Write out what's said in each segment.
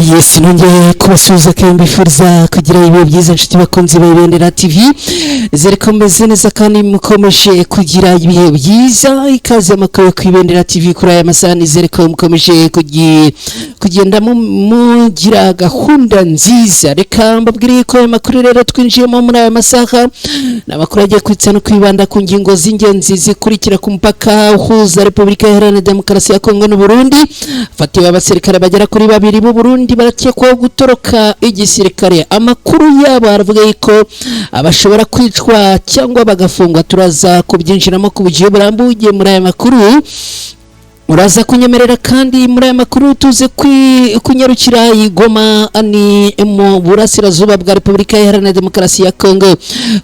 Yes, nongeye kubasuhuza kandi mbifuriza kugira ibihe byiza, inshuti bakunzi ba Ibendera TV. Zere ko meze neza kandi mukomeje kugira ibihe byiza. Ikaze amakuru ku Ibendera TV kuri aya masaha. Nizere ko mukomeje kugenda mugira gahunda nziza. Reka mbabwire ko aya makuru rero twinjiyemo muri aya masaha ni amakuru agiye kwitsa no kwibanda ku ngingo z'ingenzi zikurikira: ku mupaka uhuza Repubulika Iharanira Demokarasi ya Kongo n'u Burundi hafatiwe abasirikare bagera kuri babiri b'u Burundi barakekwaho gutoroka igisirikare. Amakuru yabo aravuga yuko abashobora kwicwa cyangwa bagafungwa. Turaza kubyinjiramo ku buryo burambuye muri aya makuru. Uraza kunyemerera kandi muri aya makuru tuze kunyarukira i Goma, ni mu burasirazuba bwa Repubulika Iharanira Demokarasi ya Kongo.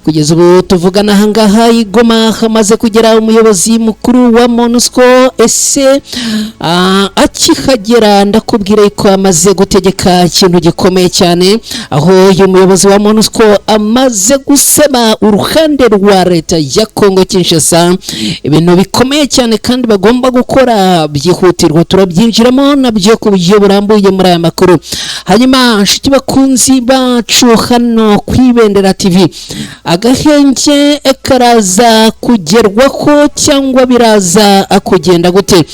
Kugeza ubu tuvugana ahangaha i Goma hamaze kugera umuyobozi mukuru wa MONUSCO. Ese akihagera ndakubwira ko amaze gutegeka ikintu gikomeye cyane, aho uyu muyobozi wa MONUSCO amaze gusaba uruhande rwa leta ya Kongo Kinshasa ibintu bikomeye cyane kandi bagomba gukora byihutirwa. Turabyinjiramo nabyo ku buryo burambuye muri aya makuru. Hanyuma nshuti bakunzi bacu hano ku Ibendera TV, agahenge karaza kugerwaho cyangwa biraza kugenda gute?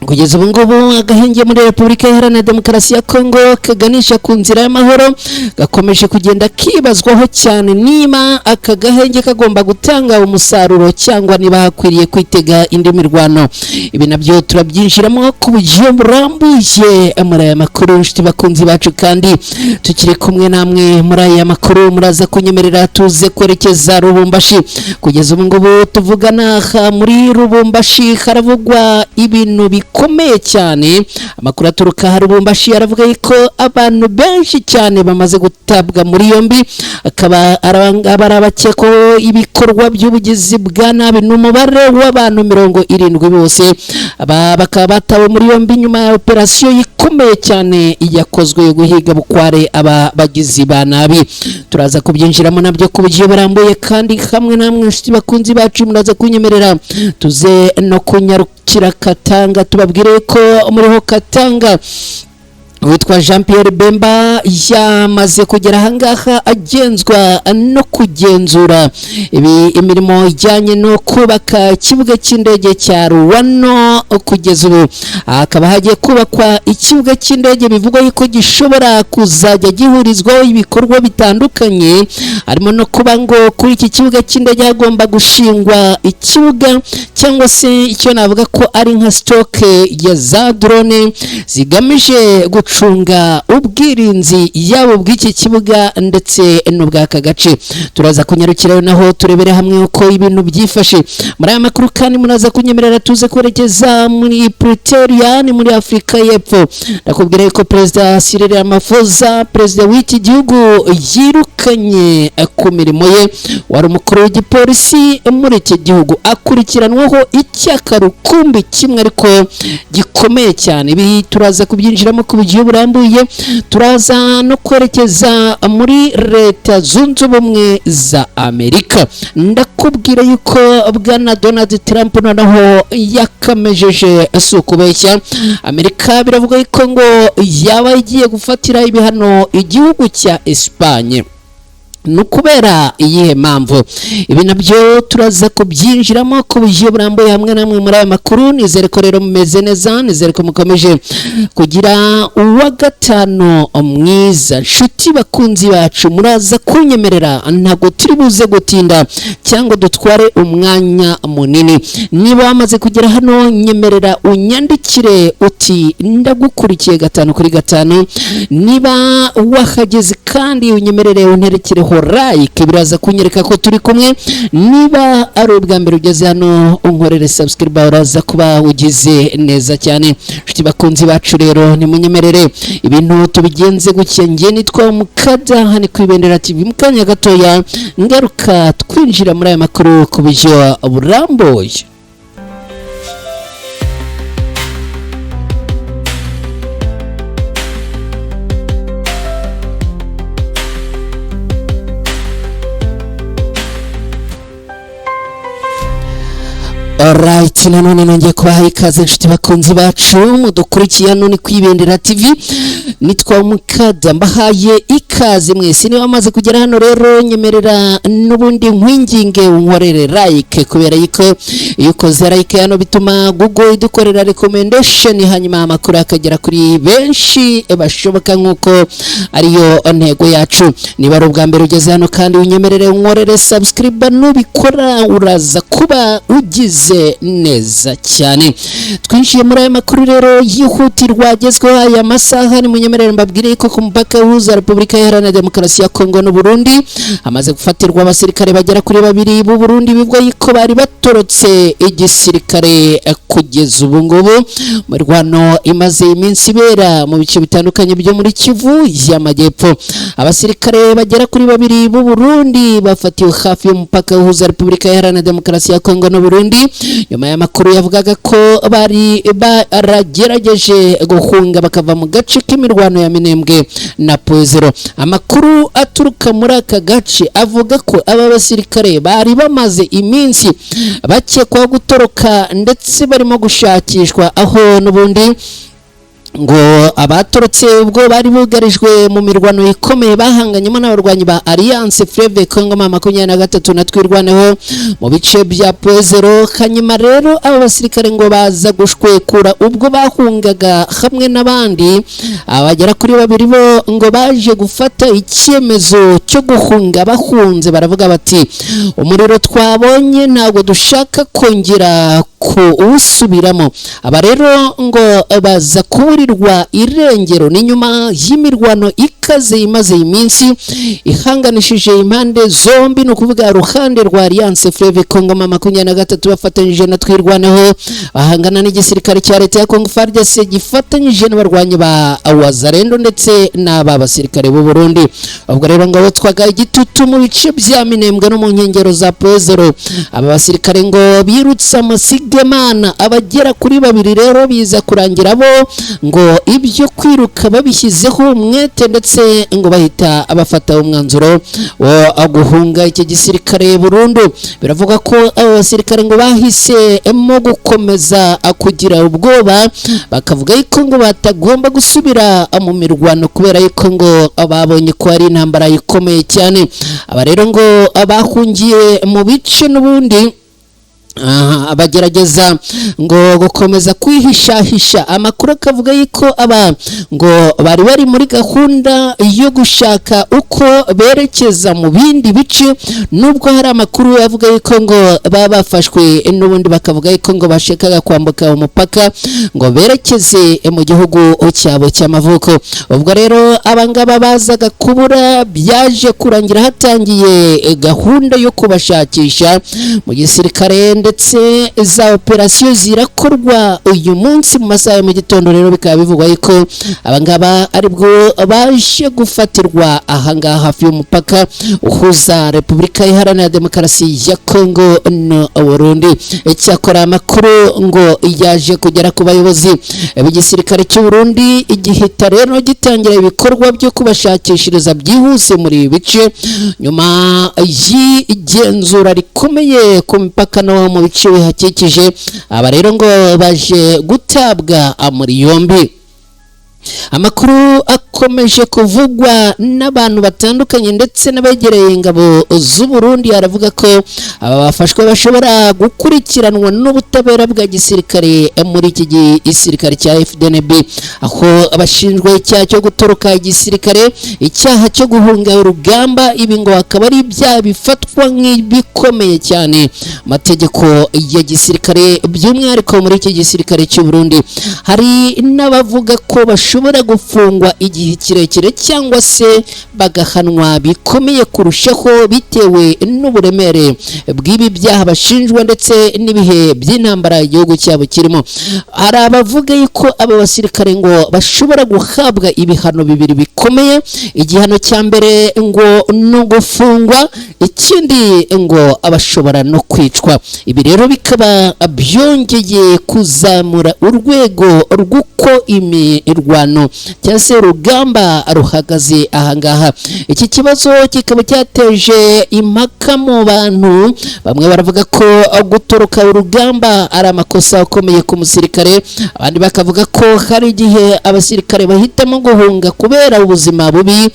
Kugeza ubu ngubu agahenge muri Repubulika Iharanira Demokarasi ya Kongo kaganisha ku nzira y'amahoro gakomeje kugenda kibazwaho cyane, niba aka gahenge kagomba gutanga umusaruro cyangwa niba hakwiriye kwitega indi mirwano. Ibi nabyo turabyinjiramo ku buryo burambuye muri aya makuru, inshuti bakunzi bacu. Kandi tukiri kumwe namwe muri aya makuru, muraza kunyemerera tuze kwerekeza Rubumbashi. Kugeza ubu ngubu tuvugana aha muri Rubumbashi haravugwa ibintu bikomeye cyane. Amakuru aturuka aha Rubumbashi aravuga yuko abantu benshi cyane bamaze gutabwa muri yombi, akaba ari abakekwaho ibikorwa by'ubugizi bwa nabi. Ni umubare w'abantu 70 bose. Aba bakaba batawe muri yombi nyuma ya operasiyo ikomeye cyane yakozwe yo guhiga bukware aba bagizi ba nabi. Turaza kubyinjiramo nabyo ku buryo burambuye kandi hamwe namwe, inshuti bakunzi bacu. Muraza kunyemerera tuze no kunyarukira Katanga, tubabwire ko muriho Katanga witwa Jean Pierre Bemba yamaze kugera ahangaha agenzwa no kugenzura ibi imirimo ijyanye no kubaka ikibuga cy'indege cya Ruwano. Kugeza ubu hakaba hagiye kubakwa ikibuga cy'indege bivugwa yuko gishobora kuzajya gihurizwaho ibikorwa bitandukanye, harimo no kuba ngo kuri iki kibuga cy'indege hagomba gushingwa ikibuga cyangwa se icyo navuga ko ari nka sitoke ya za drone zigamije gucunga ubwirinzi yaba ubw'iki kibuga ndetse n'ubw'aka gace. Turaza kunyarukirayo naho turebere hamwe uko ibintu byifashe muri aya makuru. Kandi muraza kunyemerera tuze kwerekeza muri Pretoria, ni muri Afurika y'Epfo. Ndakubwira ko Perezida Cyril Ramaphosa, perezida w'iki gihugu, yirukanye ku mirimo ye wari umukuru w'igipolisi muri iki gihugu, akurikiranwaho icyaha rukumbi kimwe ariko gikomeye cyane. Ibi turaza kubyinjiramo ku buryo burambuye. Turaza no kwerekeza muri Leta Zunze Ubumwe za Amerika. Ndakubwira yuko bwana Donald Trump noneho yakamejeje, si ukubeshya. Amerika biravuga yuko ngo yaba igiye gufatira ibihano igihugu cya Espagne. Ni ukubera iyihe mpamvu? Ibi nabyo turaza kubyinjiramo ku buryo burambuye hamwe namwe muri aya makuru. Nizere ko rero mumeze neza, nizere ko mukomeje kugira uwa gatanu mwiza, nshuti bakunzi bacu. Muraza kunyemerera, ntabwo turi buze gutinda cyangwa dutware umwanya munini. Niba wamaze kugera hano, nyemerera unyandikire uti "Ndagukurikiye gatanu kuri gatanu." Niba wahageze kandi unyemerere unterekereho like, biraza kunyereka ko turi kumwe. Niba ari ubwa mbere ugeze hano, unkorere subscribe, uraza kuba ugize neza cyane. Inshuti bakunzi bacu rero, nimunyemerere ibintu tubigenze gutya. Njye nitwa Mukada, hano ku Ibendera TV. Mu kanya gatoya ngaruka twinjira muri aya makuru ku buryo burambuye. Alright, nanone nongeye kubaha ikaze inshuti bakunzi bacu mudukurikiye. Hano ni Kwibendera TV, nitwa Mukada, mbahaye ikaze mwese. Niba wamaze kugera hano rero, nyemerera n'ubundi nkwinginge unkorere like, kubera yuko iyo ukoze like hano bituma Google idukorera recommendation, hanyuma amakuru akagera kuri benshi bashoboka, nk'uko ariyo ntego yacu. Niba ari ubwa mbere ugeze hano kandi, unyemerere unkorere subscribe. Nubikora uraza kuba ugize neza cyane. Twinjiye muri aya makuru rero yihutirwa agezweho aya masaha. Ni munyemerere mbabwire ko ku mupaka uhuza Repubulika Iharanira Demokarasi ya Kongo n'u Burundi hamaze gufatirwa abasirikare bagera kuri babiri b'u Burundi, bivugwa yuko bari batorotse igisirikare. Kugeza ubu ngubu mirwano imaze iminsi ibera mu bice bitandukanye byo muri Kivu y'Amajyepfo, abasirikare bagera kuri babiri b'u Burundi bafatiwe hafi y'umupaka uhuza Repubulika Iharanira Demokarasi ya Kongo n'u Burundi, nyuma y'amakuru yavugaga ko bari baragerageje guhunga bakava mu gace k'imirwano ya Minembwe na Pozero. Amakuru aturuka muri aka gace avuga ko aba basirikare bari bamaze iminsi bakekwaho gutoroka ndetse barimo gushakishwa, aho n'ubundi ngo abatorotse ubwo bari bugarijwe mu mirwano ikomeye bahanganyemo n'abarwanyi ba Alliance Fleuve Congo M23 na Twirwaneho mu bice bya Pwezero. Hanyuma rero aba basirikare ngo baza gushwekura ubwo bahungaga hamwe n'abandi abagera kuri babiri, bo ngo baje gufata icyemezo cyo guhunga. Bahunze baravuga bati: "Umuriro twabonye ntabwo dushaka kongera kuwusubiramo." Aba rero ngo baza kuburirwa irengero. Ni nyuma y'imirwano ikaze imaze iminsi ihanganishije impande zombi, ni ukuvuga uruhande rwa Alliance Fleuve Congo M23 bafatanyije na Twirwaneho bahangana n'igisirikare cya leta ya Congo FARDC gifatanyije n'abarwanyi ba Wazalendo ndetse n'aba basirikare b'u Burundi. Ubwo rero ngo twaga igitutu mu bice bya Minembwe no mu nkengero za Pwezero, aba basirikare ngo birutse amasigamana abagera kuri babiri. Rero biza kurangira bo ngo ibyo kwiruka babishyizeho umwete, ndetse ngo bahita bafata umwanzuro wo guhunga iki gisirikare burundu. Biravuga ko abo basirikare ngo bahisemo gukomeza kugira ubwoba, bakavuga yuko ngo batagomba gusubira mu mirwano kubera yuko ngo babonye ko ari intambara ikomeye cyane. Aba rero ngo bahungiye mu bice n'ubundi aha, bagerageza ngo gukomeza kwihishahisha. Amakuru akavuga yuko aba ngo bari bari muri gahunda yo gushaka uko berekeza mu bindi bice, nubwo hari amakuru avuga yuko ngo baba bafashwe n'ubundi, bakavuga yuko ngo bashakaga kwambuka umupaka ngo berekeze mu gihugu cyabo cy'amavuko. Ubwo rero abangaba bazaga kubura, byaje kurangira hatangiye gahunda yo kubashakisha mu gisirikare, ndetse za operasiyo zirakorwa uyu munsi mu masaha ya mu gitondo. Rero bikaba bivugwa yuko abangaba aribwo baje gufatirwa ahangaha hafi y'umupaka uhuza Repubulika Iharanira Demokarasi ya Kongo no Burundi. Icyakora amakuru ngo yaje kugera ku bayobozi b'igisirikare cy'u Burundi, igihita rero gitangira ibikorwa byo kubashakishiriza byihuse muri ibi bice, nyuma y'igenzura rikomeye ku mipaka no mu bice bihakikije. Aba rero ngo baje gutabwa muri yombi. Amakuru akomeje kuvugwa n'abantu batandukanye ndetse n'abegereye ingabo z'u Burundi aravuga ko aba bafashwe bashobora gukurikiranwa n'ubutabera bwa gisirikare muri iki gisirikare cya FDNB, aho abashinjwa icyaha cyo gutoroka igisirikare, icyaha cyo guhunga urugamba. Ibi ngo akaba ari ibyaha bifatwa nk'ibikomeye cyane amategeko ya gisirikare, by'umwihariko muri iki gisirikare cy'u Burundi. Hari n'abavuga ko bashobora gufungwa igihe kirekire cyangwa se bagahanwa bikomeye kurushaho, bitewe n'uburemere bw'ibi byaha bashinjwa ndetse n'ibihe by'intambara igihugu cyabo kirimo. Hari abavuga yuko aba basirikare ngo bashobora guhabwa ibihano bibiri bikomeye. Igihano cya mbere ngo ni ugufungwa, ikindi ngo abashobora no kwicwa. Ibi rero bikaba byongeye kuzamura urwego rw'uko imirwano imirwano cyangwa se urugamba ruhagaze ahangaha. Iki kibazo kikaba cyateje impaka mu bantu. Bamwe baravuga ko gutoroka urugamba ari amakosa akomeye ku musirikare, abandi bakavuga ko hari igihe abasirikare bahitamo guhunga kubera ubuzima bubi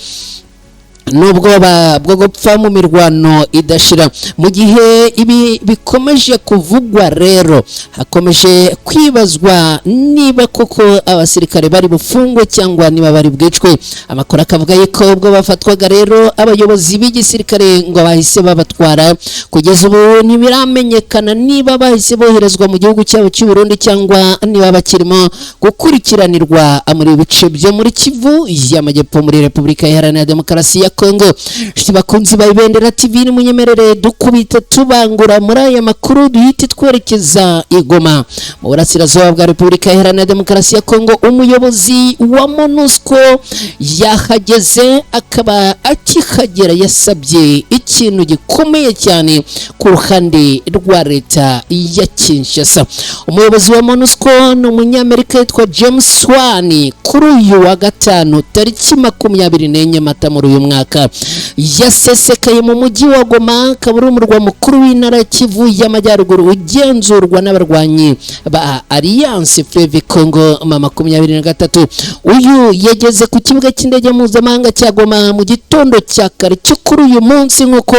n'ubwoba bwo gupfa mu mirwano idashira. Mu gihe ibi bikomeje kuvugwa rero, hakomeje kwibazwa niba koko abasirikare bari bufungwe cyangwa niba bari bwicwe. Amakuru akavuga yuko ubwo bafatwaga rero, abayobozi b'igisirikare ngo bahise babatwara. Kugeza ubu ntibiramenyekana niba bahise boherezwa mu gihugu cyabo cy'u Burundi cyangwa niba bakirimo gukurikiranirwa muri bice byo muri Kivu y'Amajyepfo, muri Repubulika Iharanira Demokarasi ya Kongo. Inshuti bakunzi ba Ibendera TV, nimunyemerere dukubita tubangura muri aya makuru, duhite twerekeza i Goma mu burasirazuba bwa Repubulika Iharanira Demokarasi ya Kongo. Umuyobozi wa MONUSCO yahageze, akaba akihagera yasabye ikintu gikomeye cyane ku ruhande rwa leta ya Kinshasa. Umuyobozi wa MONUSCO ni umunyamerika yitwa James Swan. Kuri uyu wa gatanu tariki 24 Mata muri uyu mwaka yasesekaye mu mujyi wa Goma, akaba ari umurwa mukuru w'intara ya Kivu y'Amajyaruguru ugenzurwa n'abarwanyi ba Alliance Fleuve Congo ma 23. Uyu yageze ku kibuga cy'indege mpuzamahanga cya Goma mu gitondo cya kare cyo kuri uyu munsi, nk'uko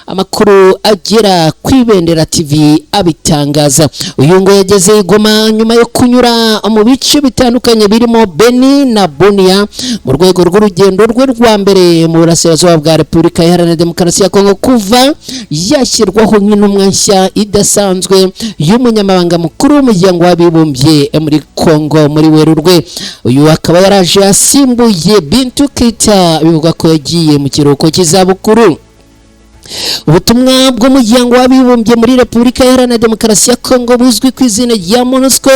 amakuru agera ku Ibendera TV abitangaza. Uyu ngo yageze i Goma nyuma yo kunyura mu bice bitandukanye birimo Beni na Bunia, mu rwego rw'urugendo rwe rwa mbere mu burasirazuba bwa Repubulika Iharanira Demokarasi ya Kongo kuva yashyirwaho nk'intumwa nshya idasanzwe y'umunyamabanga mukuru w'umuryango w'abibumbye muri Kongo muri Werurwe. Uyu akaba yaraje asimbuye Bintu Keita, bivugwa ko yagiye mu kiruhuko cy'izabukuru. Ubutumwa bw'umuryango w'abibumbye muri Repubulika Iharanira Demokarasi ya Kongo buzwi ku izina rya MONUSCO,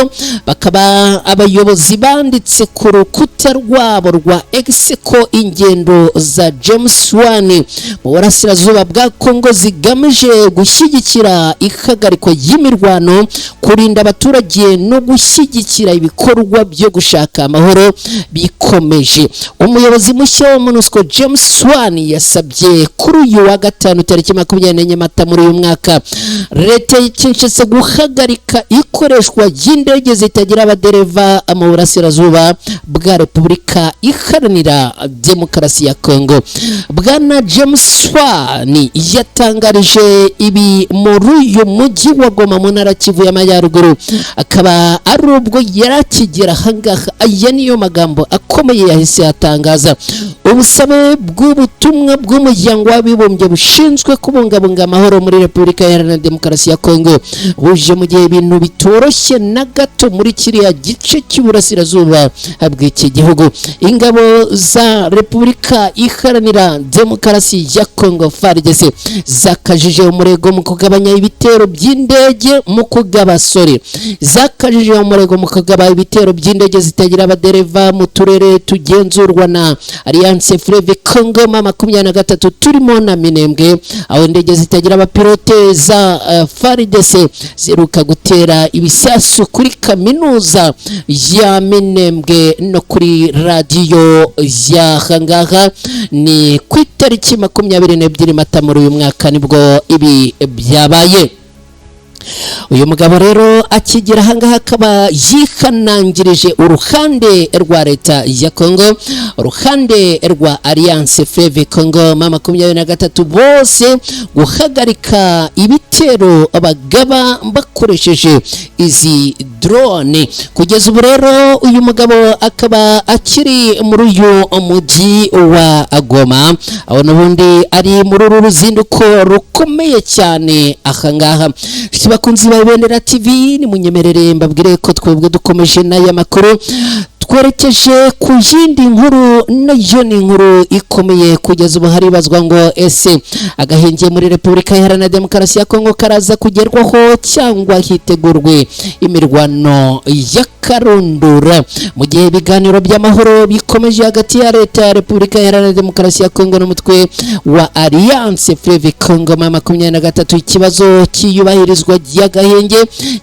bakaba abayobozi banditse ku rukuta rwabo rwa X ko ingendo za James Swan mu burasirazuba bwa Kongo zigamije gushyigikira ihagarikwa ry'imirwano, kurinda abaturage no gushyigikira ibikorwa byo gushaka amahoro bikomeje. Umuyobozi mushya wa MONUSCO James Swan yasabye kuri uyu wa gatanu tariki 24 Mata muri uyu mwaka leta ya Kinshasa guhagarika ikoreshwa ry'indege zitagira abadereva mu burasirazuba bwa Repubulika Iharanira Demokarasi ya Kongo. Bwana James Swan yatangarije ibi muri uyu mujyi wa Goma mu ntara Kivu y'Amajyaruguru, akaba ari ubwo yari akigera ahangaha. Aya niyo magambo akomeye yahise atangaza: "Ubusabe bw'ubutumwa bw'umuryango w'abibumbye bushinzwe kubungabunga amahoro muri Repubulika Iharanira Demokarasi ya Kongo buje mu gihe ibintu bitoroshye na gato muri kiriya gice cy'uburasirazuba bw'iki gihugu." Ingabo za Repubulika Iharanira Demokarasi ya Kongo FARDC zakajije umurego mu kugabanya ibitero by'indege mu kugaba sore zakajije umurego mu kugaba ibitero by'indege zitagira abadereva mu turere tugenzurwa na Alliance Fleuve Congo ma 23 turimo na Minembwe, aho indege zitagira abapilote za FARDC ziruka gutera ibisasu kuri kaminuza ya Minembwe no kuri radiyo ya hangaha. Ni ku itariki 22 Mata muri uyu mwaka nibwo ibi byabaye. Uyu mugabo rero akigera ahangaha akaba yihanangirije uruhande rwa leta ya Kongo, uruhande rwa Alliance Fleuve Congo ma 23 bose guhagarika ibitero bagaba bakoresheje izi drone. Kugeza ubu rero uyu mugabo akaba akiri muri uyu mujyi wa Goma, aho n'ubundi ari muri uru ruzinduko rukomeye cyane ahangaha. Inshuti bakunzi ba Ibendera TV, nimunyemerere mbabwire ko twebwe dukomeje n'aya makuru, twerekeje ku yindi nkuru, nayo ni inkuru ikomeye. Kugeza ubu haribazwa ngo ese agahenge muri Repubulika Iharanira Demokarasi ya Kongo karaza kugerwaho cyangwa hitegurwe imirwano y'akarundura, mu gihe ibiganiro by'amahoro bikomeje hagati ya leta ya Repubulika Iharanira Demokarasi ya Kongo n'umutwe wa Alliance Fleuve Congo ma 23. Ikibazo cy'iyubahirizwa ry'agahenge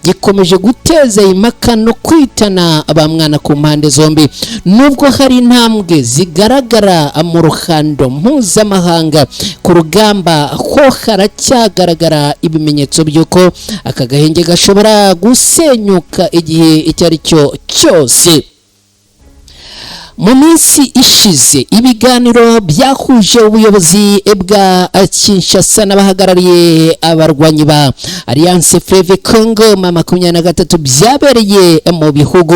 gikomeje guteza impaka no kwitana ba mwana ku mpande zombi. zombi. Nubwo hari intambwe zigaragara mu ruhando mpuzamahanga, ku rugamba ho haracyagaragara ibimenyetso by'uko aka gahenge gashobora gusenyuka igihe icyo ari cyo cyose. Mu minsi ishize, ibiganiro byahuje ubuyobozi bwa Kinshasa n'abahagarariye abarwanyi ba Alliance Fleuve Congo M23 byabereye mu bihugu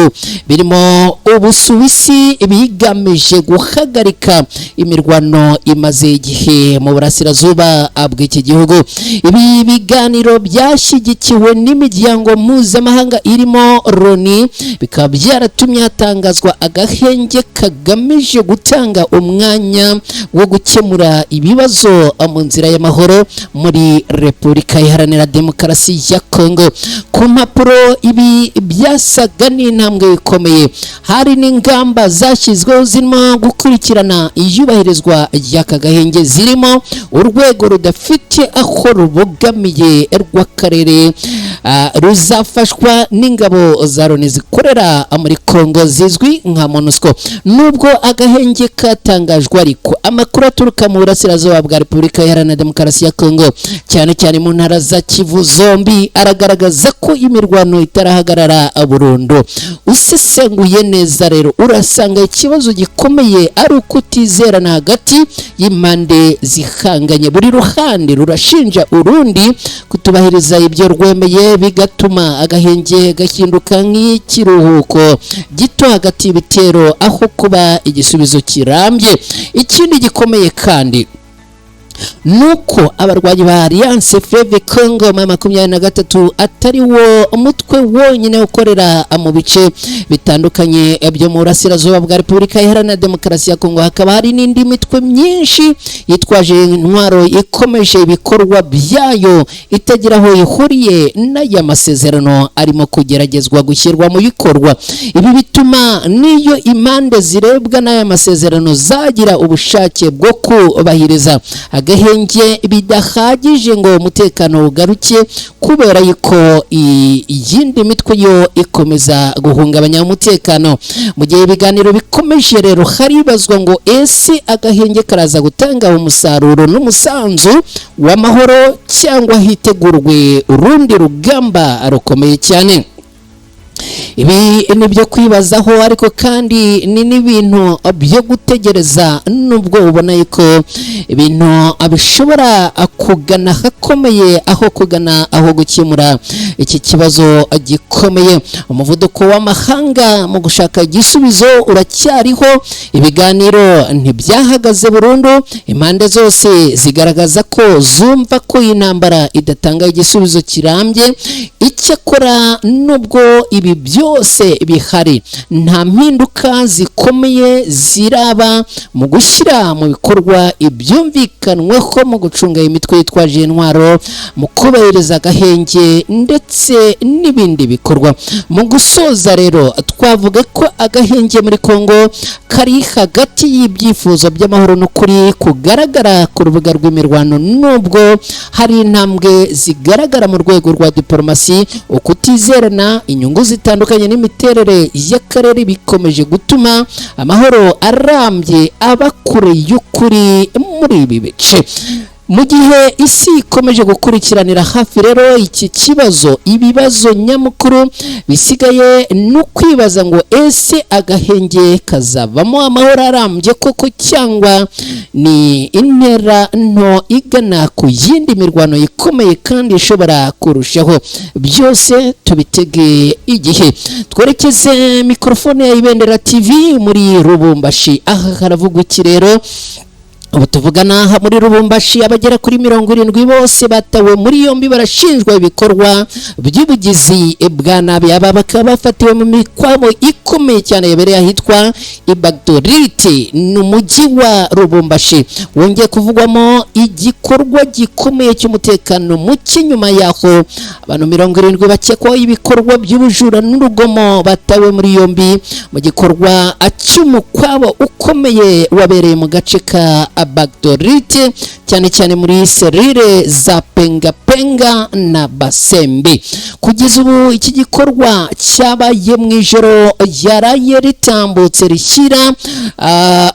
birimo Ubusuwisi, bigamije guhagarika imirwano imaze igihe mu burasirazuba bw'iki gihugu. Ibi biganiro byashyigikiwe n'imiryango mpuzamahanga irimo Loni, bikaba byaratumye hatangazwa agahenge kagamije gutanga umwanya wo gukemura ibibazo mu nzira y'amahoro muri Repubulika Iharanira Demokarasi ya Kongo. Ku mpapuro, ibi byasaga n'intambwe ikomeye. Hari n'ingamba zashyizweho zirimo gukurikirana iyubahirizwa ry'aka gahenge, zirimo urwego rudafite aho rubogamiye rw'akarere ruzafashwa n'ingabo za Loni zikorera muri Kongo zizwi nka MONUSCO. Nubwo agahenge katangajwe ariko, amakuru aturuka mu burasirazuba bwa Repubulika Iharanira Demokarasi ya Kongo, cyane cyane mu ntara za Kivu zombi, aragaragaza ko imirwano itarahagarara burundu. Usesenguye neza rero, urasanga ikibazo gikomeye ari ukutizerana hagati y'impande zihanganye. Buri ruhande rurashinja urundi kutubahiriza ibyo rwemeye, bigatuma agahenge gahinduka nk'ikiruhuko gito hagati y'ibitero aho kuba igisubizo kirambye. Ikindi gikomeye kandi nuko abarwanyi ba Alliance Fleuve Congo M23 atari wo umutwe wonyine ukorera mu bice bitandukanye byo mu burasirazuba bwa Repubulika Iharanira Demokarasi ya Kongo. Hakaba hari n'indi mitwe myinshi yitwaje intwaro ikomeje ibikorwa byayo itagira aho ihuriye n'aya masezerano arimo kugeragezwa gushyirwa mu bikorwa. Ibi bituma n'iyo impande zirebwa n'aya masezerano zagira ubushake bwo kubahiriza agahenge, bidahagije ngo umutekano ugaruke, kubera yuko iyindi mitwe yo ikomeza guhungabanya umutekano. Mu gihe ibiganiro bikomeje rero, haribazwa ngo ese agahenge karaza gutanga umusaruro n'umusanzu w'amahoro, cyangwa hitegurwe urundi rugamba rukomeye cyane? Ibi ni ibyo kwibazaho, ariko kandi ni n'ibintu byo gutegereza, nubwo ubona yuko ibintu bishobora kugana ahakomeye aho kugana aho gukemura iki kibazo gikomeye. Umuvuduko w'amahanga mu gushaka igisubizo uracyariho, ibiganiro ntibyahagaze burundu. Impande zose zigaragaza ko zumva ko iyi ntambara idatanga igisubizo kirambye. Icyakora, nubwo ibi byose bihari, nta mpinduka zikomeye ziraba mu gushyira mu bikorwa ibyumvikanweho mu gucunga imitwe yitwaje intwaro, mu kubahiriza agahenge ndetse n'ibindi bikorwa. Mu gusoza rero, twavuga ko agahenge muri Kongo kari hagati y'ibyifuzo by'amahoro n'ukuri kugaragara ku rubuga rw'imirwano. Nubwo hari intambwe zigaragara mu rwego rwa diporomasi, ukutizerana, inyungu zitandukanye n'imiterere y'akarere bikomeje gutuma amahoro arambye aba kure y'ukuri muri ibi bice. Mu gihe isi ikomeje gukurikiranira hafi rero iki kibazo, ibibazo nyamukuru bisigaye ni ukwibaza ngo ese agahenge kazavamo amahoro arambye koko, cyangwa ni intera nto igana ku yindi mirwano ikomeye kandi ishobora kurushaho? Byose tubitege igihe. Twerekeze mikorofone ya Ibendera TV muri Rubumbashi. Aha haravugwa iki rero? Ubu tuvugana, aha muri Rubumbashi, abagera kuri 70 bose batawe muri yombi, barashinjwa ibikorwa by'ubugizi bwa nabi. Aba bakaba bafatiwe mu mikwabo ikomeye cyane yabereye ahitwa Ibagdorite. Ni umujyi wa Rubumbashi wongeye kuvugwamo igikorwa gikomeye cy'umutekano muke, nyuma yaho abantu 70 bakekwaho ibikorwa by'ubujura n'urugomo batawe muri yombi mu gikorwa cy'umukwabo ukomeye wabereye mu gace ka bita Bagdorite, cyane cyane muri serire za Pengapenga na Basembe. Kugeza ubu iki gikorwa cyabaye mu ijoro yaraye ritambutse rishyira,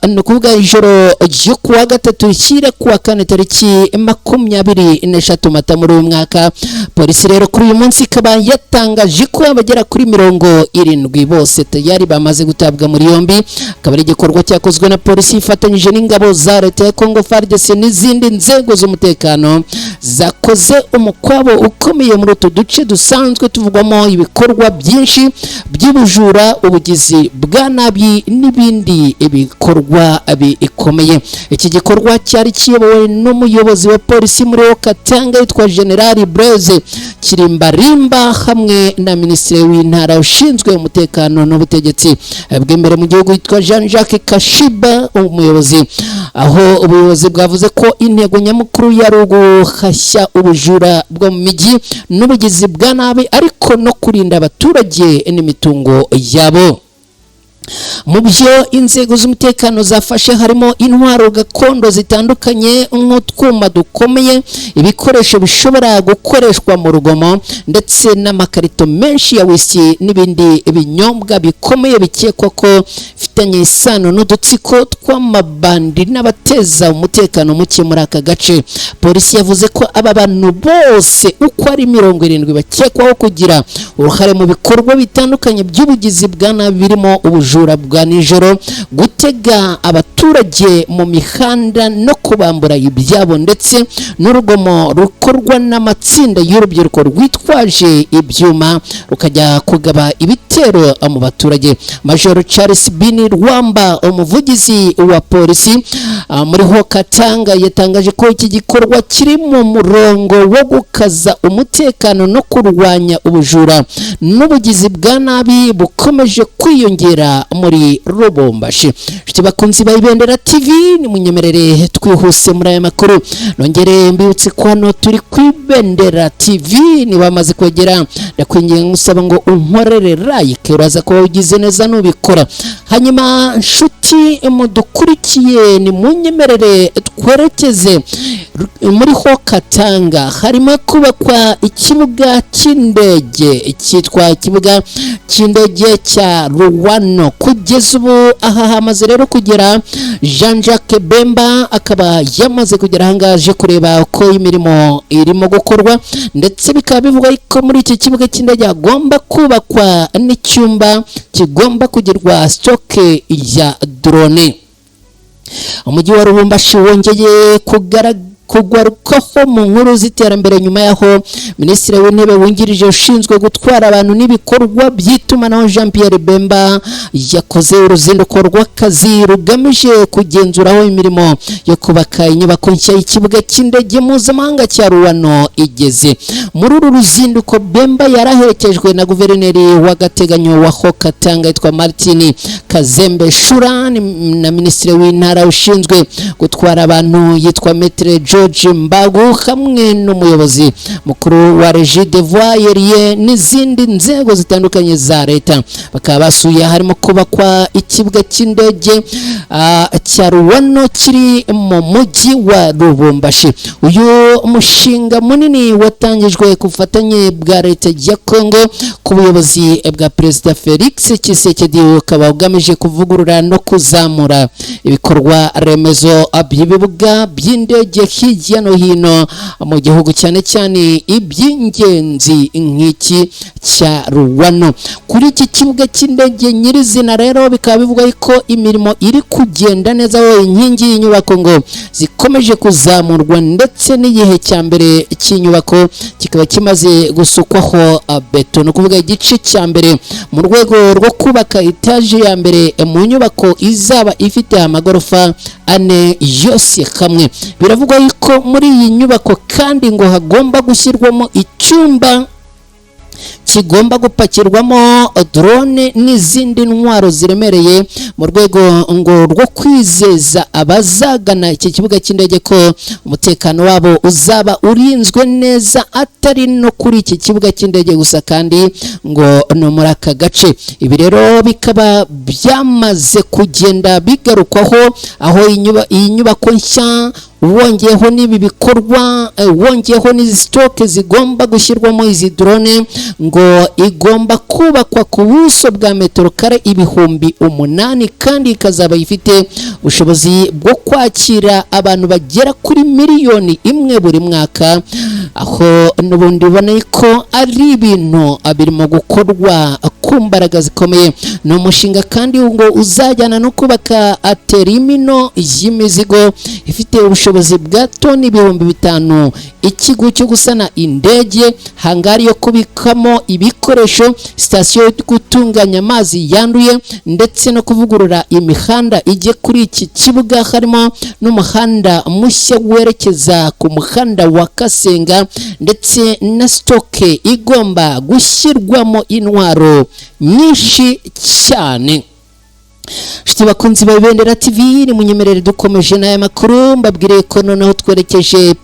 ni ukuvuga ijoro ryo kuwa gatatu rishyira kuwa kane tariki 23 Mata muri uyu mwaka. Polisi rero kuri uyu munsi ikaba yatangaje ko abagera kuri 70 bose tayari bamaze gutabwa muri yombi. Akaba ari igikorwa cyakozwe na polisi ifatanyije n'ingabo za leta ya Congo FARDC n'izindi nzego z'umutekano, zakoze umukwabo ukomeye muri utu duce dusanzwe tuvugwamo ibikorwa byinshi by'ubujura, ubugizi bwa nabi n'ibindi bikorwa bikomeye. Iki gikorwa cyari kiyobowe n'umuyobozi wa polisi muri Katanga witwa General Blaise Kirimbarimba, hamwe na minisitiri w'intara ushinzwe umutekano n'ubutegetsi bw'imbere mu gihugu witwa Jean Jacques Kashiba. Umuyobozi aho ubuyobozi bwavuze ko intego nyamukuru yari uguhashya ubujura bwo mu mijyi n'ubugizi bwa nabi, ariko no kurinda abaturage n'imitungo yabo. Mu byo inzego z'umutekano zafashe harimo intwaro gakondo zitandukanye nk'utwuma dukomeye, ibikoresho bishobora gukoreshwa mu rugomo, ndetse n'amakarito menshi ya whisky n'ibindi binyobwa bikomeye bikekwa ko bifitanye isano n'udutsiko tw'amabandi n'abateza umutekano muke muri aka gace. Polisi yavuze ko aba bantu bose uko ari 70 bakekwaho kugira uruhare mu bikorwa bitandukanye by'ubugizi bwa nabi, birimo ubujura bwa nijoro, gutega abaturage mu mihanda no kubambura ibyabo, ndetse n'urugomo rukorwa n'amatsinda y'urubyiruko rwitwaje ibyuma rukajya kugaba ibitero mu baturage. Major Charles Bini Rwamba, umuvugizi wa polisi muri Haut-Katanga, yatangaje ko iki gikorwa kiri mu murongo wo gukaza umutekano no kurwanya ubujura n'ubugizi bwa nabi bukomeje kwiyongera muri Lubumbashi. Inshuti bakunzi ba Ibendera TV, nimunyemerere twihuse muri aya makuru. Nongere mbibutse ko hano turi ku Ibendera TV. Niba amaze kwegera, ndakwinginga ngusaba ngo unkorere like, uraza kuba ugize neza nubikora. Hanyuma nshuti mudukurikiye, nimunyemerere twerekeze muri Haut-Katanga. Harimo kubakwa ikibuga cy'indege cyitwa ikibuga cy'indege cya Luwano. Kugeza ubu aha hamaze rero kugera Jean Jacques Bemba, akaba yamaze kugera ahangaha aje kureba uko imirimo irimo gukorwa, ndetse bikaba bivugwa ko muri iki kibuga cy'indege hagomba kubakwa n'icyumba kigomba kugirwa stock ya drone. Umujyi wa Lubumbashi wongeye kugarukaho mu nkuru z'iterambere nyuma y'aho minisitiri w'intebe wungirije ushinzwe gutwara abantu n'ibikorwa by'itumanaho Jean Pierre Bemba yakoze uruzinduko rw'akazi rugamije kugenzura aho imirimo yo kubaka inyubako nshya y'ikibuga cy'indege mpuzamahanga cya Luwano igeze. Muri uru ruzinduko Bemba yaraherekejwe na guverineri w'agateganyo wa Haut-Katanga yitwa Martin Kazembe Shura na minisitiri w'intara ushinzwe gutwara abantu yitwa Maître George Mbagu, hamwe n'umuyobozi mukuru wa Régie des Voies Aériennes n'izindi nzego zitandukanye za leta. Bakaba basuye harimo kubakwa ikibuga cy'indege cya Luwano kiri mu mujyi wa Lubumbashi. Uyu mushinga munini watangijwe ku bufatanye bwa leta ya Congo ku buyobozi bwa Perezida Felix Tshisekedi, ukaba ugamije kuvugurura no kuzamura ibikorwa remezo by'ibibuga by'indege hirya no hino mu gihugu, cyane cyane iby'ingenzi nk'iki cya Luwano. Kuri iki kibuga cy'indege nyirizina rero bikaba bivugwa ko imirimo iri kugenda neza, aho inkingi y'inyubako ngo zikomeje kuzamurwa, ndetse n'igihe cya mbere cy'inyubako kikaba kimaze gusukwaho beto, ni ukuvuga igice cya mbere mu rwego rwo kubaka etaje ya mbere mu nyubako izaba ifite amagorofa 4 yose hamwe. Biravugwa yuko muri iyi nyubako kandi ngo hagomba gushyirwamo icyumba kibitswemo kigomba gupakirwamo drone n'izindi ntwaro ziremereye, mu rwego ngo rwo kwizeza abazagana iki kibuga cy'indege ko umutekano wabo uzaba urinzwe neza, atari no kuri iki kibuga cy'indege gusa, kandi ngo no muri aka gace. Ibi rero bikaba byamaze kugenda bigarukwaho, aho iyi nyubako nshya, wongeyeho n'ibi bikorwa, wongeyeho n'izi stock zigomba gushyirwamo izi drone, ngo igomba kubakwa ku buso bwa metero kare 8000, kandi ikazaba ifite ubushobozi bwo kwakira abantu bagera kuri miliyoni 1 buri mwaka, aho n'ubundi ubona ko ari ibintu birimo gukorwa ku mbaraga zikomeye. Ni umushinga kandi ngo uzajyana no kubaka terminal y'imizigo ifite ubushobozi bwa toni 5000, ikigo cyo gusana indege, hangar yo kubikamo ibikoresho, sitasiyo yo gutunganya amazi yanduye, ndetse no kuvugurura imihanda ijye kuri iki kibuga, harimo n'umuhanda mushya werekeza ku muhanda wa Kasenga, ndetse na stock igomba gushyirwamo intwaro nyinshi cyane. Nshuti bakunzi ba Ibendera TV, ni munyemerere dukomeje n'aya makuru, mbabwire ko noneho twerekeje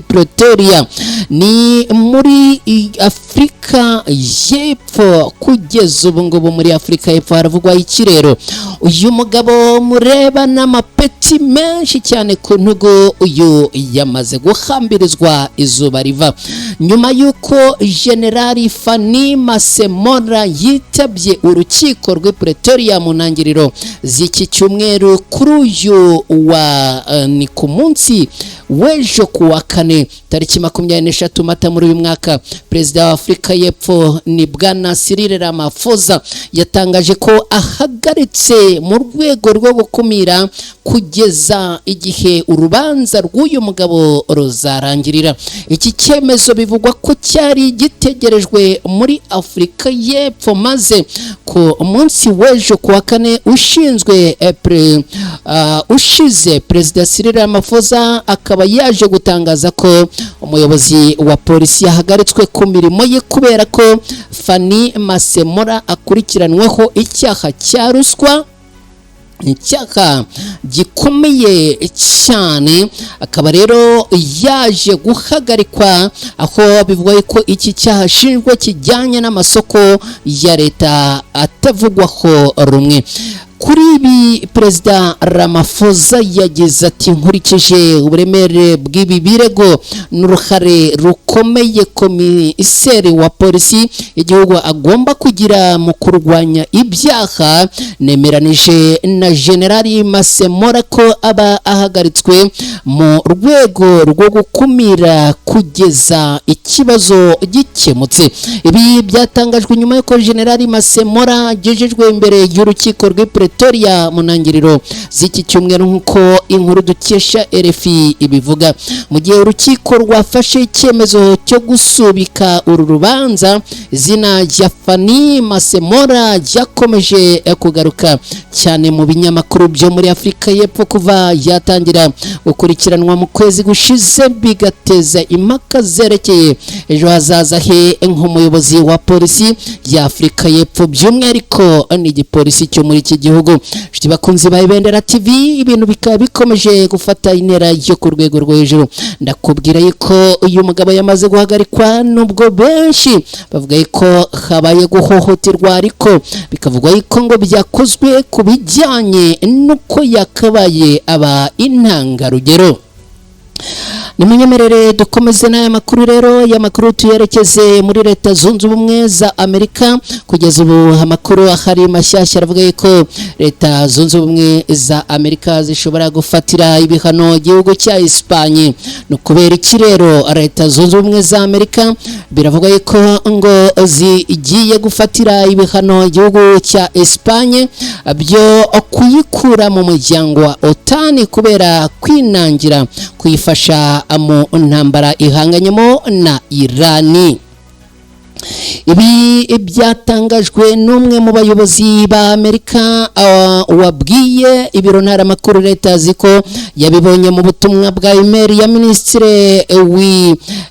Pretoria, ni muri Afurika y'Epfo. Kugeza ubu ngubu muri Afurika y'Epfo haravugwa iki rero? Uyu mugabo mureba n'amapeti menshi cyane ku ntugu, uyu yamaze guhambirizwa izuba riva, nyuma y'uko Generali Fani Masemora yitabye urukiko rw'i Pretoria mu ntangiriro z'iki cyumweru. Kuri uyu wa ni ku munsi w'ejo ku wa kane, tariki 23 Mata muri uyu mwaka, Perezida wa Afurika y'Epfo ni Bwana Cyril Ramaphosa yatangaje ko ahagaritse mu rwego rwo gukumira kugeza igihe urubanza rw'uyu mugabo ruzarangirira. Iki cyemezo bivugwa ko cyari gitegerejwe muri Afurika y'Epfo, maze ku munsi w'ejo ku wa kane ushinzwe ushize, Perezida Cyril Ramaphosa akaba yaje gutangaza ko umuyobozi wa polisi yahagaritswe ku mirimo ye kubera ko Fani Masemora akurikiranweho icyaha cya ruswa, icyaha gikomeye cyane. Akaba rero yaje guhagarikwa, aho bivugwa ko iki cyaha ashinjwa kijyanye n'amasoko ya leta atavugwaho rumwe. Kuri ibi, Perezida Ramaphosa yagize ati: "Nkurikije uburemere bw'ibi birego n'uruhare rukomeye komiseri wa polisi y'igihugu agomba kugira mu kurwanya ibyaha, nemeranije na Generali Masemora ko aba ahagaritswe mu rwego rwo gukumira kugeza ikibazo gikemutse." Ibi byatangajwe nyuma y'uko Generali Masemora agejejwe imbere y'urukiko rw'i Pretoria mu ntangiriro z'iki cyumweru, nk'uko inkuru dukesha RFI ibivuga. Mu gihe urukiko rwafashe icyemezo cyo gusubika uru rubanza, izina rya Fani Masemora ryakomeje kugaruka cyane mu binyamakuru byo muri Afurika y'Epfo kuva yatangira gukurikiranwa mu kwezi gushize, bigateza impaka zerekeye ejo hazaza he nk'umuyobozi wa polisi ya Afurika y'Epfo, by'umwihariko n'igipolisi cyo muri iki gihugu. Inshuti bakunzi ba Ibendera TV, ibintu bikaba bikomeje gufata intera yo ku rwego rwo hejuru. Ndakubwira yuko uyu mugabo yamaze guhagarikwa, nubwo benshi bavuga yuko habaye guhohoterwa, ariko bikavugwa yuko ngo byakozwe ku bijyanye n'uko yakabaye aba intangarugero. Nimunyemerere dukomeze n'aya makuru rero. Aya makuru tuyerekeze muri Leta Zunze Ubumwe za Amerika. Kugeza ubu amakuru ahari mashyashya aravuga yuko Leta Zunze Ubumwe za Amerika zishobora gufatira ibihano igihugu cya Esipanye. Ni ukubera iki rero Leta Zunze Ubumwe za Amerika biravuga yuko ngo zigiye gufatira ibihano igihugu cya Esipanye byo kuyikura mu muryango wa OTAN kubera kwinangira kuyifasha mu ntambara ihanganyemo na Irani? Ibi byatangajwe n'umwe mu bayobozi ba Amerika wabwiye ibiro ntaramakuru Reuters ko yabibonye mu butumwa bwa email ya minisitiri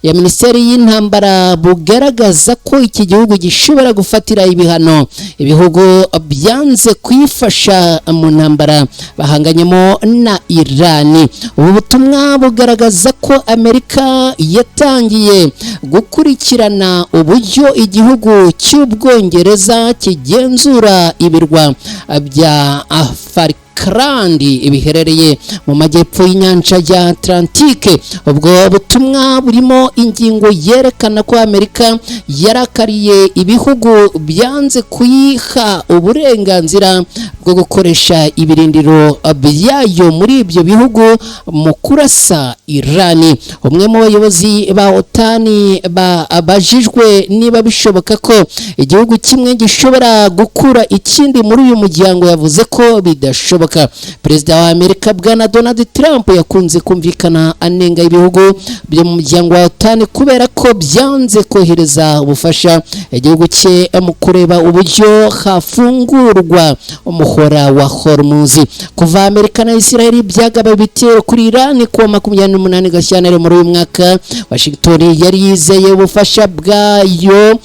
ya minisiteri y'intambara, bugaragaza ko iki gihugu gishobora gufatira ibihano ibihugu byanze kuyifasha mu ntambara bahanganyemo na Irani. Ubu butumwa bugaragaza ko Amerika yatangiye gukurikirana uburyo igihugu cy'Ubwongereza kigenzura ibirwa bya Falkland biherereye mu majyepfo y'inyanja ya Atlantique. Ubwo butumwa burimo ingingo yerekana ko Amerika yarakariye ibihugu byanze kuyiha uburenganzira bwo gukoresha ibirindiro byayo muri ibyo bihugu mu kurasa Irani. Umwe mu bayobozi ba OTAN babajijwe niba bishoboka ko igihugu kimwe gishobora gukura ikindi muri uyu muryango, yavuze ko bidashoboka. Perezida wa Amerika, Bwana Donald Trump, yakunze kumvikana anenga ibihugu byo mu muryango wa OTAN kubera ko byanze kohereza ubufasha igihugu cye mu kureba uburyo hafungurwa umuhora wa Hormuz. Kuva Amerika na Israel byagaba ibitero kuri Iran kuwa 28 Gashyantare muri uyu mwaka, Washington yari yizeye ubufasha bwayo,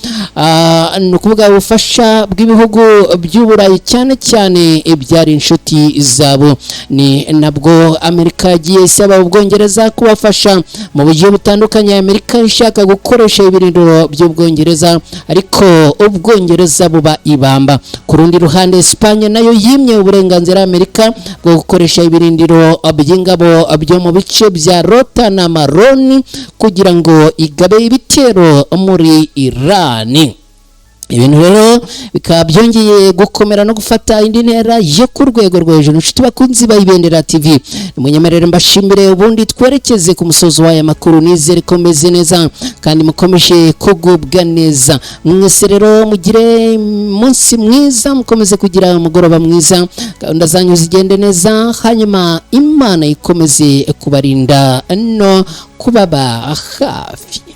ni ukuvuga ubufasha bw'ibihugu by'Uburayi, cyane cyane ibyari inshuti zabo. Ni nabwo Amerika yagiye isaba Ubwongereza kubafasha mu buryo butandukanye. Amerika ishaka gukoresha ibirindiro by'Ubwongereza, ariko Ubwongereza buba ibamba. Ku rundi ruhande, Espagne nayo yimye uburenganzira Amerika bwo gukoresha ibirindiro by'ingabo byo mu bice bya Rota na Maroni kugira ngo igabe ibitero muri Irani. Ibintu rero bikaba byongeye gukomera no gufata indi ntera yo ku rwego rwo hejuru. Inshuti bakunzi ba Ibendera TV, nimunyemerere mbashimire, ubundi twerekeze ku musozo w'aya makuru. Nizere ko meze neza kandi mukomeje kugubwa neza. Mwese rero mugire umunsi mwiza, mukomeze kugira umugoroba mwiza, gahunda zanyu zigende neza, hanyuma Imana ikomeze kubarinda no kubaba hafi.